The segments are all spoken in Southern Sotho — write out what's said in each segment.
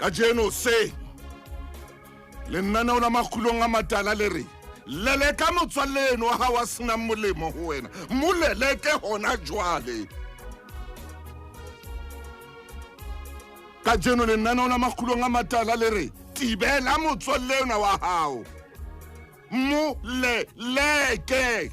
Kajeno se lenaneo la Makgulong a Matala le re leleka motswalle eno wa hao a senang molemo ho wena, mo leleke hona jwale. Kajeno lenaneo la Makgulong a Matala le re tibela motswalle ena wa hao, mo leleke.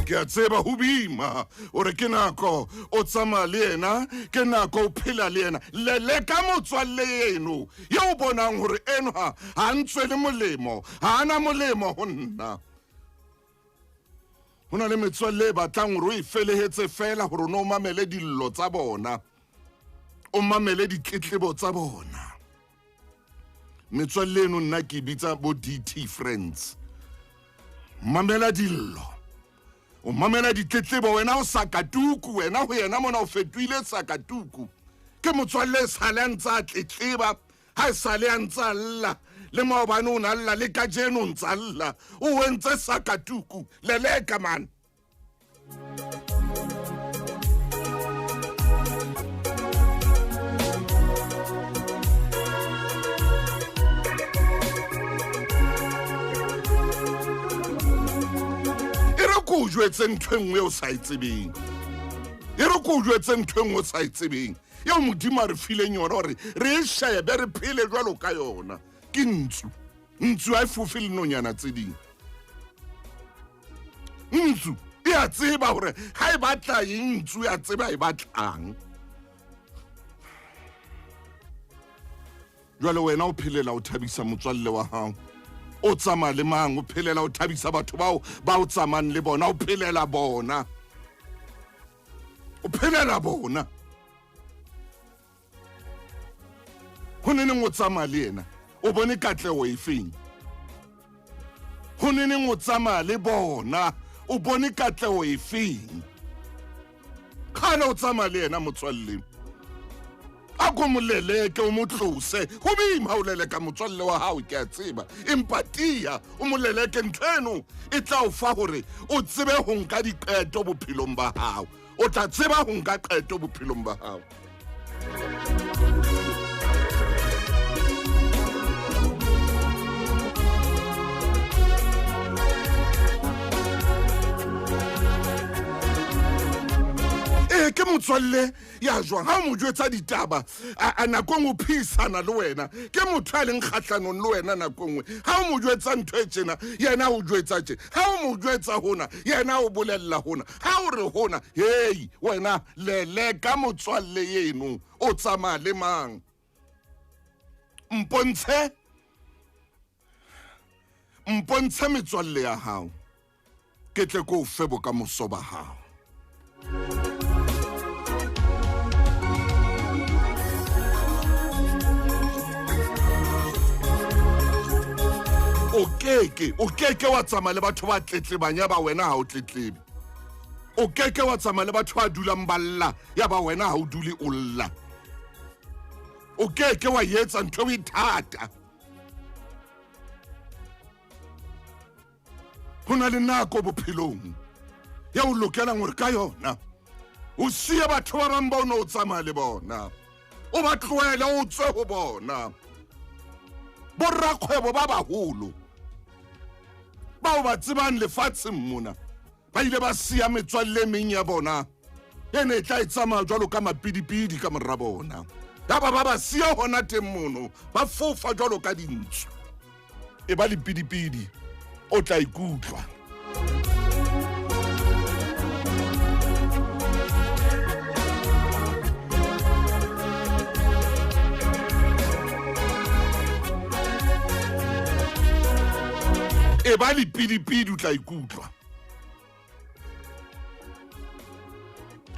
Ke a tseba ho boima o re ke nako o tsamaya le yena, ke nako o phela le yena. Leleka motswalle eno ye o bonang gore enwa ga a ntswele molemo, ga ana molemo go nna. Ho na le metswalle e batlang gore o e felehetse fela gore o ne o mamele dillo tsa bona, o mamele ditletlebo tsa bona. Metswalle eno nna ke bitsa bo DT friends. Mamela dillo, o mamela ditletlebo, wena o sakatuku, wena ho yena mona o fetohile sakatuku. Ke motswalle e sale a ntse a tletleba, ha e sale a ntse a lla, le maobane o na lla, le kajeno o ntse a lla, o entse sakatuku. Leleka man. E re ko o jwetse ntho e nngwe o sa e tsebeng, e re ko o jwetse ntho e nngwe o sa e tsebeng eo Modimo a re fileng yona gore re e shebe re phele jwalo ka yona. Ke ntsu. Ntsu ha e fofe le nonyana tse ding. Ntsu e a tseba gore ha e batla eng, ntsu e a tseba e batlang. Jwale wena o phelela o thabisa motswalle wa hao, o tsamaya le mang, o phelela o thabisa batho bao ba o tsamayang le bona, o phelela bona, o phelela bona. Ho neneng o tsamaya le yena, o bone katleho e feng? Ho neneng o tsamaya le bona, o bone katleho e feng? Kgale o tsamaya le yena motswalle, a ko mo leleke, o mo tlose. Ho boima o leleka motswalle wa hao, ke a tseba, empa tia o mo leleke. Ntho eno e tla o fa hore o tsebe ho nka diqeto bophelong ba hao. O tla tseba ho nka qeto bophelong ba hao. Ee, ke motswalle ya jwang ha o mo jwetsa ditaba a nako nngwe o pheisana le wena, ke motho a leng kgahlanong le wena nako nngwe. Ha o mo jwetsa ntho e tjena, yena o jwetsa tje. Ha o mo jwetsa hona, yena o bolella hona. Ha o re hona, hei wena leleka motswalle eno, o tsamaya le mang? Mpontshe, mpontshe metswalle ya hao, ke tle ko o fe bokamoso ba hao. O keke, o keke wa tsamaya le batho ba tletlebang ya ba wena ha o tletlebe. O keke wa tsamaya le batho ba dulang ba lla ya ba wena ha o dule o lla. O keke wa etsa ntho e thata. Ho na le nako bophelong ya o lokelang hore ka yona o siye batho ba bang ba o ne o tsamaya le bona, o ba tlohele, o tswe ho bona. Borakgwebo ba baholo bao ba tsebang lefatsheng mona ba ile ba siya metswalle e meng ya bona e ne e tla e tsamaya jwalo ka mapidipidi ka mora bona, ya ba ba ba siya hona teng mono, ba fofa jwalo ka dintsu. E ba lepidipidi, o tla ikutlwa. E ba lepidipidi, o tla ikutlwa.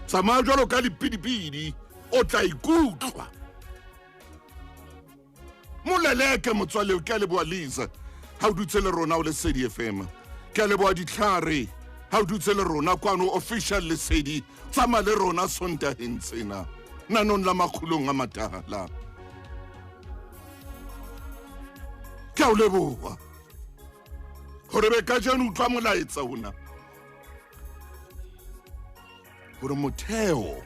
Tsamaya jwalo ka lepidipidi, o tla ikutlwa. Moleleke motswalle, ke a leboha Lisa ha o dutse le rona o Lesedi FM. Ke a leboha Ditlhare ha o dutse le rona kwano official Lesedi. Tsamaya le rona Sontaheng tsena nanong la Makgulong a Matala. Ke a o leboha gore be kajeno utlwa molaetsa ona gore motheo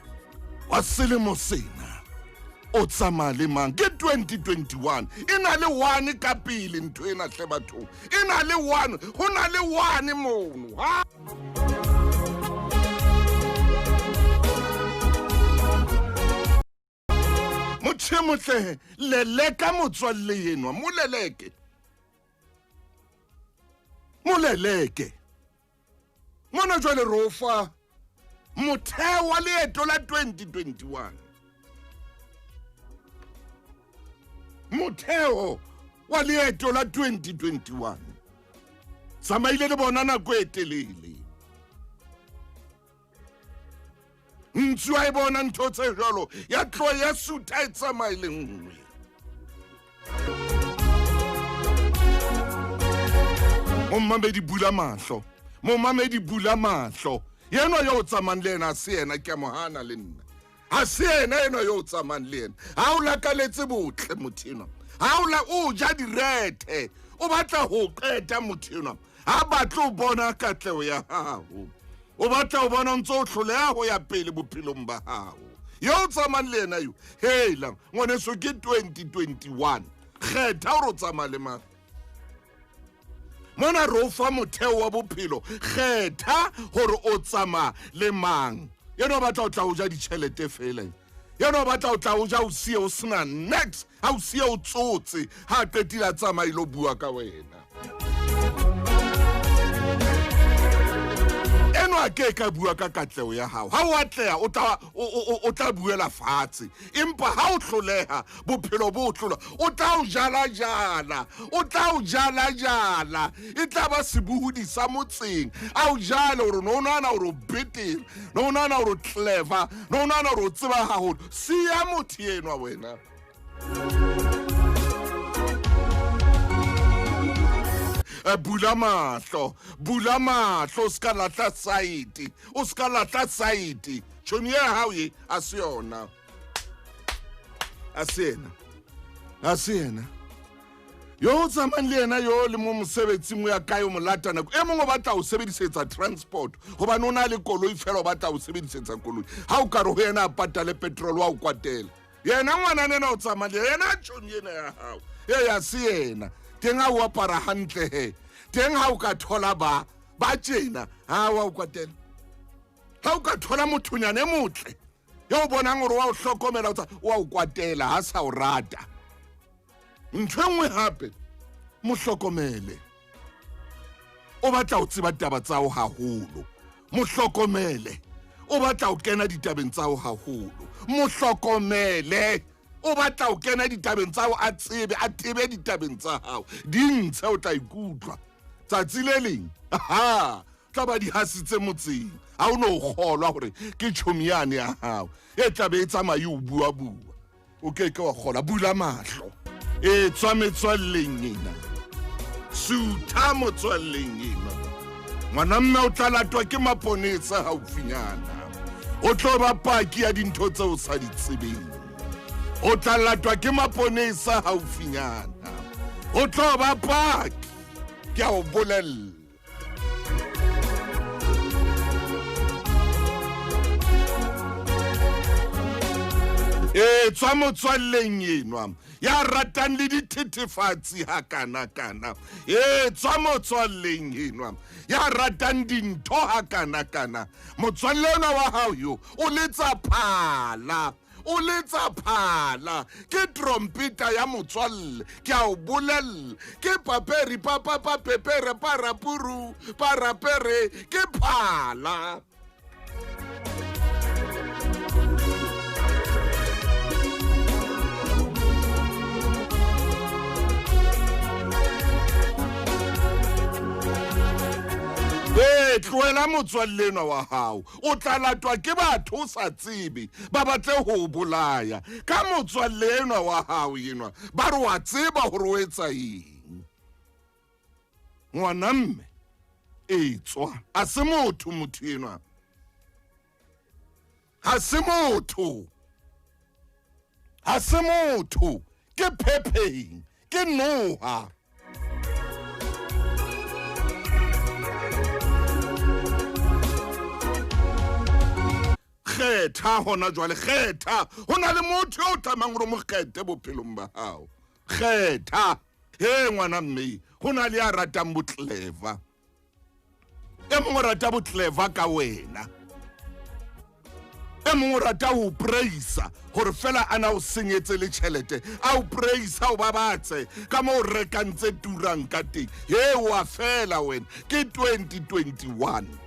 wa selemo sena o tsamaya le mang. Ke 2021, e na le one ka pele ntho ena hle bathong, e na le one, ho na le one mono. Ha motho e motle leleka motswalle enwa, mo leleke, mo leleke. Mona jwale re o fa motheo wa leeto la 2021, motheo wa leeto la 2021. Tsamaile le bona nako e telele, ntsu a e bona ntho tse jwalo, ya tloha ya sutha e tsamaye le nngwe. Momamedi bula mahlo, momamedi bula mahlo. Yenwa yo o tsamayang le yena a se yena, ke a mo hana le nna, ha se yena enwa yo o tsamayang le yena. Ha o lakaletse botle motho enwa, ha o la o ja direthe, o batla ho qeta motho enwa, ha batle o bona katleho ya hao, o batla ho bona o ntse o hloleha ho ya pele bophelong ba hao. Yo o tsamayang le yena yo, hela ngwaneso, ke 2021, kgetha hore o tsamaya le mang. Mona re o fa motheo wa bophelo, kgetha hore o tsamaya le mang. Yena o batla o tla o ja ditjhelete fela, yena o batla o tla o ja o siye o sena next, ha o siye o tsotse, ha a qetile a tsamaye lo bua ka wena. Enwa ke ka bua ka katleho ya hao. Ha o atleha o tla o tla buela fatshe, empa ha o hloleha bophelo bo tlola, o tla o jala jala, o tla o jala jala, e tla ba sebohodi sa motseng. A o jale hore no o nahana hore o betere, no o nahana hore o clever, no o nahana hore o tseba haholo. Siya motho enwa wena. Bula mahlo, bula mahlo, o ska lahla saete, o ska lahla saete. Tjhomi ya hao ye a se yona, a se yena, a se yena yo o tsamayang le yena, yo le mo mosebetsing o ya kae o mo lata nako e mongwe o batla ho sebedisetsa transport gobane o na le koloi fela, o batla ho sebedisetsa koloi. Ha o ka re ho yena a patale petrol, wa o kwatela. Yena ngwanana ena o tsamaya le yena, tjhomi ena ya hao e ya se yena. Teng ha o apara hantle he, teng ha o ka thola ba ba tjena, ha wa o kwatela. Ha o ka thola mothonyana e motle yo o bonang gore wa o hlokomela, wa o kwatela, ha sa o rata. Ntho e nngwe hape, mo hlokomele, o batla ho tseba taba tsa hao haholo. Mo hlokomele, o batla ho kena ditabeng tsa hao haholo. Mo hlokomele, o batla ho kena ditabeng tsa hao, a tsebe, a tebe ditabeng tsa hao, di ntshe, o tla ikutlwa tsatsi le leng ha tla ba di hasitse motseng. Ha o no kgolwa hore ke tjhomi yane ya hao e tlabe e tsamaye o bua-bua, o ke ke wa kgola. Bula mahlo, e tswa metswalleng ena, sutha motswalleng ena. Ngwana mme o tla latwa ke maponesa haufinyana, o tlo ba paki ya dintho tseo o sa di tsebeng. O tla latwa ke maponesa haufinyana, o tlo ba paki, ke a o bolella. E tswa motswalleng enwa ya ratang le dithethefatsi hakana-kana. E tswa motswalleng enwa ya ratang dintho hakana-kana. Motswalle ona wa hao yo o letsa phala, o letsa phala, ke trompeta ya motswalle, ke a o bolella. Ke paperi papapa pepere parapuru parapere, ke phala. Ee, tlohela motswalle enwa wa hao, o tla latwa ke batho o sa tsebe, ba batle ho o bolaya ka motswalle enwa wa hao enwa, ba re wa tseba hore o etsa eng. Ngwana mme e tswa, a se motho, motho enwa ha se motho, ha se motho, ke phepheng, ke noha. Kgetha hona jwale, kgetha. Ho na le motho eo o tlamehang hore o mo kgethe bophelong ba hao. Kgetha. He ngwana mme, ho na le ya ratang bo-clever. E mongwe o rata bo-clever ka wena. E mongwe o rata ho praisa gore fela a na o senyetse le tšhelete, a o praisa, o babatse ka mo o rekang tse turang ka teng. He wa fela wena, ke 2021.